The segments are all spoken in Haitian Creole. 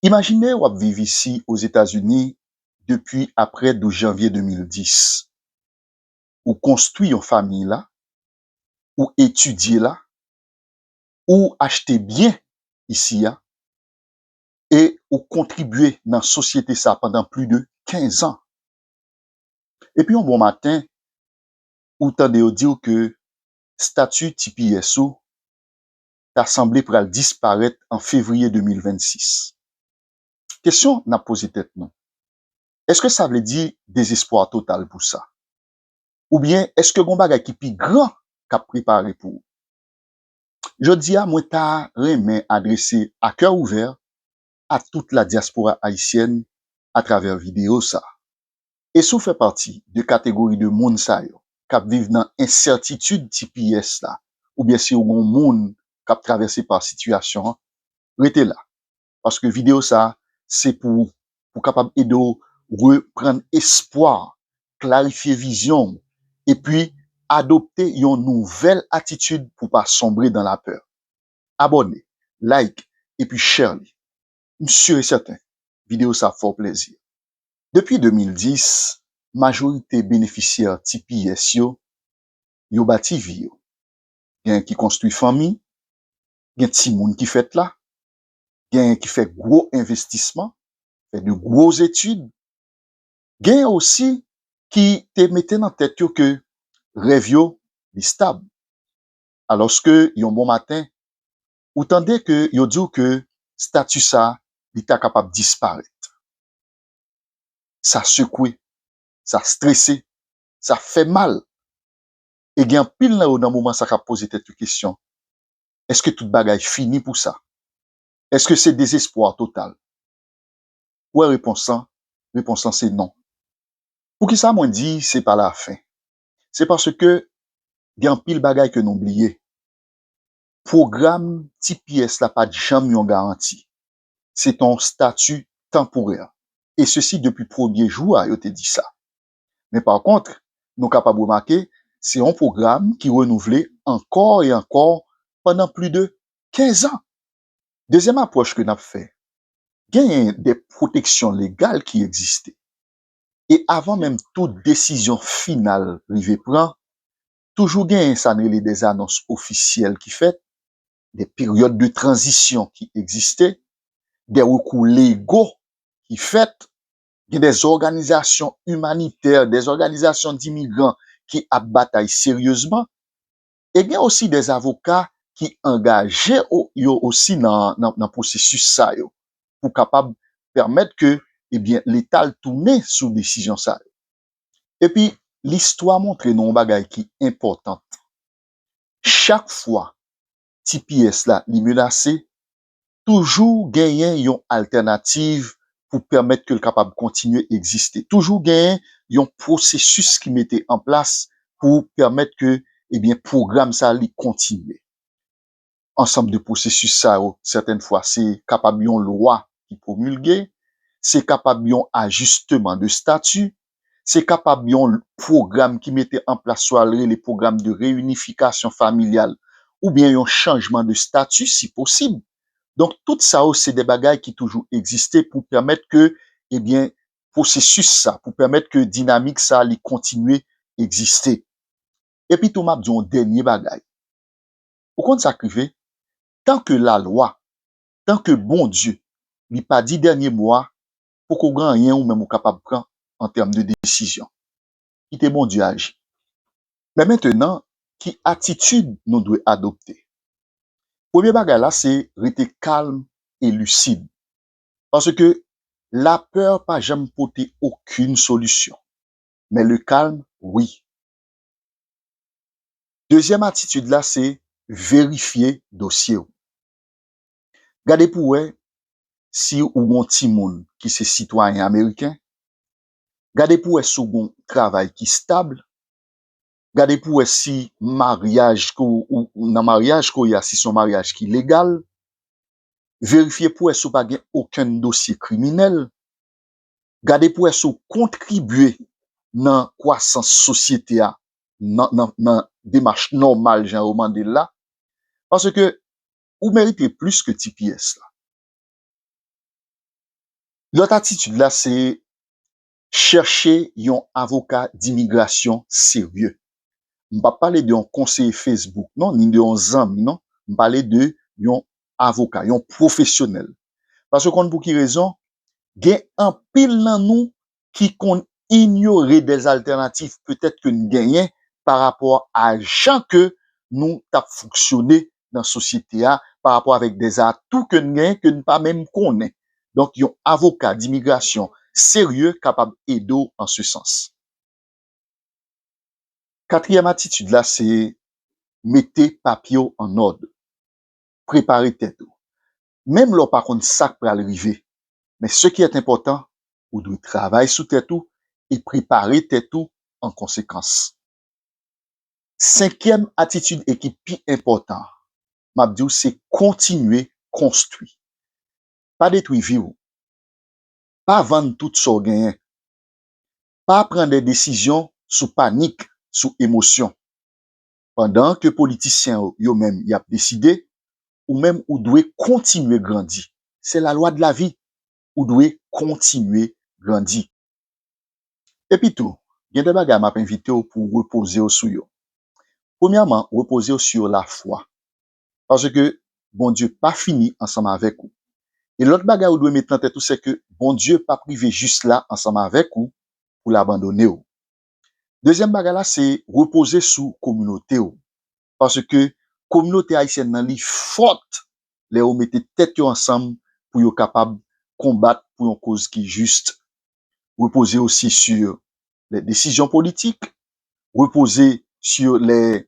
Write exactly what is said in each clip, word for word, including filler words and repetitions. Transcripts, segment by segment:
Imajine w ap viv isi Ozetazini depi apre douz janvye de mil dis. Ou konstwi yon fanmi la, ou etidye la, ou achte byen isi a, e ou kontribye nan sosyete sa pandan plis de kenz an. Epi yon bon maten, ou tande yo di w ke estati T P S ou ta sanble pral disparèt an fevriye de mil vennsis. Kesyon n ap poze tèt nou, èske sa vle di dezespwa total pou sa? Oubyen èske gon bagay ki pi gran k ap prepare pou ou? Jodi a, mwen ta renmen adrese a kè ouvè a tout la dyaspora ayisyèn atravè videyo sa. E si w fè pati de kategori de moun sa yo k ap viv nan ensètitid T P S la, oubyen si w gon moun k ap travèse pa sitiyasyon an, rete la. Paske videyo sa, se pou, pou kapab ede w reprann espwa, klarifye vizyon w, epi adopte yon nouvèl atitid pou pa sonbre dan lapè. Abòne, like, epi share li. M si e sèten, videyo sa ap fè w plezi. Depi de mil dis, majorite benefisyè T P S yo, yo bati vi yo. Gen ki konstwi fanmi, gen timoun ki fèt la, gen ki fè gwo envestisman, fè de gwo etid, gen osi ki te mete nan tèt yo ke rèv yo, li stab. Alòske yon bon maten, ou tande ke yo di w ke estati sa, li ta kapab disparèt. Sa sekwe, sa strese, sa fè mal. E gen anpil nan yo nan moman sa k ap poze tèt yo kesyon, èske tout bagay fini pou sa? Èske se dezespwa total? Ou wè repons lan? Repons lan se non. Poukisa mwen di se pa lafen? Se paske gen anpil bagay ke nou bliye. Pwogram T P S la pa t janm yon garanti. Se t yon estati tanporè. E sesi depi premye jou a yo te di sa. Men pa kont, nou kapab remake, se yon pwogram ki renouvle ankò e ankò pandan plis de kenz an. Dezyèm apwòch ke n ap fè, genyen de pwoteksyon legal ki egziste. E avan menm tout desizyon final rive pran, toujou genyen sa n rele de anons ofisyèl ki fèt, de peryòd de tranzisyon ki egziste, de rekou lego ki fèt, gen de òganizasyon imanitè, de òganizasyon dimigran ki ap batay seryezman, e gen osi de avoka ki angaje o-, yo osi nan, nan, nan pwosesis sa yo, pou kapab pèmèt ke, ebyen, Leta l tounen sou desizyon sa yo. Epi, listwa montre nou yon bagay ki enpòtan. Chak fwa T P S la li menase, toujou genyen yon altènativ pou pèmèt ke l kapab kontinye egziste. Toujou genyen yon pwosesis ki mete an plas pou pèmèt ke, ebyen, pwogram sa li kontinye. Ansanm de pwosesis sa yo, sètèn fwa, se kapab yon lwa ki pwomilge, se kapab yon ajisteman de estati, se kapab yon pwogram ki mete an plas, swa l rele pwogram de reyinifikasyon familyal, oubyen yon chanjman de estati, si posib. Donk, tout sa yo, se de bagay ki toujou egziste pou pèmèt ke, ebyen, pwosesis sa, pou pèmèt ke dinamik sa, li kontinye egziste. Epi tou, m ap di yon dènye bagay. Ou konn sa k rive? Tan ke lalwa, tan ke Bondye, li pa di dènye mo a, poko gen anyen ou menm ou kapab pran an tèm de desizyon. Kite Bondye aji. Men mentenan, ki atitid nou dwe adopte? Premye bagay la, se rete kalm e lisid. Paske lapè pa janm pote okenn solisyon. Men le calme, wi. Dezyèm atitid la, se verifye dosye w. Gade pou wè si ou gon timoun ki se sitwayen ameriken. Gade pou wè si ou gon travay ki estab. Gade pou wè si maryaj ke w, ou, nan maryaj ke w ye a, si se yon maryaj ki legal. Verifye pou wè si w pa gen okenn dosye kriminèl. Gade pou wè si w kontribye nan kwasans sosyete a nan, nan, nan demach nòmal jan yo mande l la, paske ou merite plis ke T P S la. Lòt atitid la se chèche yon avoka dimigrasyon serye. M p ap pale de yon konseye Facebook, non, ni de yon zanmi, non. M pale de yon avoka, yon pwofesyonèl. Paske w konn pou ki rezon? Gen anpil nan nou ki konn inyore dèzaltènatif petèt ke n genyen pa rapò a jan ke nou t ap fonksyone nan sosyete a, pa rapò avèk dèzatou ke n genyen ke n pa menm konnen. Donk, yon avoka dimigrasyon serye kapab ede w an se sans. Katriyèm atitid la, se mete papye w an òd. Prepare tèt ou. Menm lè w pa konn sa k pral rive, men ce qui est important, ou dwe travay sou tèt ou e prepare tèt ou an konsekans. Senkyèm atitid e ki pi enpòtan, m ap di w, se kontinye konstwi. Pa detwi vi w. Pa vann tout sa w genyen. Pa pran de desizyon sou panik, sou emosyon. Pandan ke politisyen yo, yo menm, y ap deside, ou menm, ou dwe kontinye grandi. Se la lwa de la vi. Ou dwe kontinye grandi. Epi tou, gen de bagay m ap envite w pou w repoze w sou yo. Premyèman, repoze w sou lafwa. Paske Bondye pa fini ansanm avèk ou. E lòt bagay ou dwe met nan tèt ou, se ke Bondye p ap rive jis la ansanm avèk ou pou l abandone w. Dezyèm bagay la, se repoze sou kominote w. Paske kominote ayisyèn nan, li fòt lè yo mete tèt yo ansanm pou yo kapab konbat pou yon koz ki jis. Repoze osi sur les décisions politiques, repoze sur les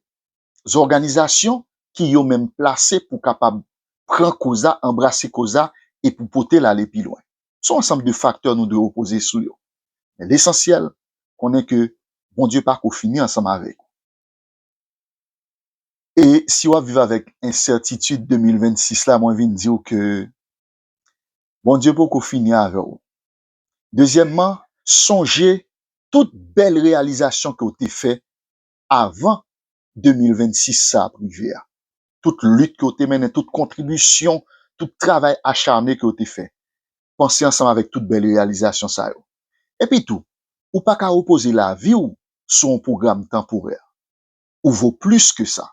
organizations ki yo menm plase pou kapab pran koz la, anbrase koz la, e pou pote l ale pi lwen. Se yon ansanm de faktè nou dwe repoze sou yo. Men lesansyèl, konnen ke Bondye pa ko fini ansanm avèk ou. E si w ap viv avèk ensètitid de mil vennsis la, mwen vin di w ke Bondye poko fini avè w. Dezyèmman, sonje tout bèl reyalizasyon ke w te fè avan de mil vennsis sa ap rive a. Tout lit ke w te mennen, tout kontribisyon, tout travay acharne ke w te fè. Panse ansanm avèk tout bèl reyalizasyon sa yo. Epi tou, ou pa ka repoze lavi w sou yon pwogram tanporè. Ou vo plis ke sa.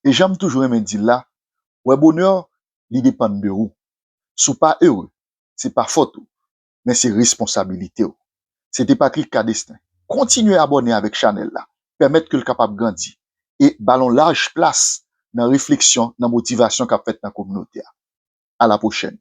E jan m toujou renmen di l la, wè bonè, li depann de ou. Si w pa ere, se pa fòt ou, men se responsabilite w. Se te Patrick Cadestin. Kontinye abòne avèk chanèl la, pèmèt ke l kapab grandi, e ba l yon laj plas nan refleksyon, nan motivasyon k ap fèt nan kominote a. A la pwochèn.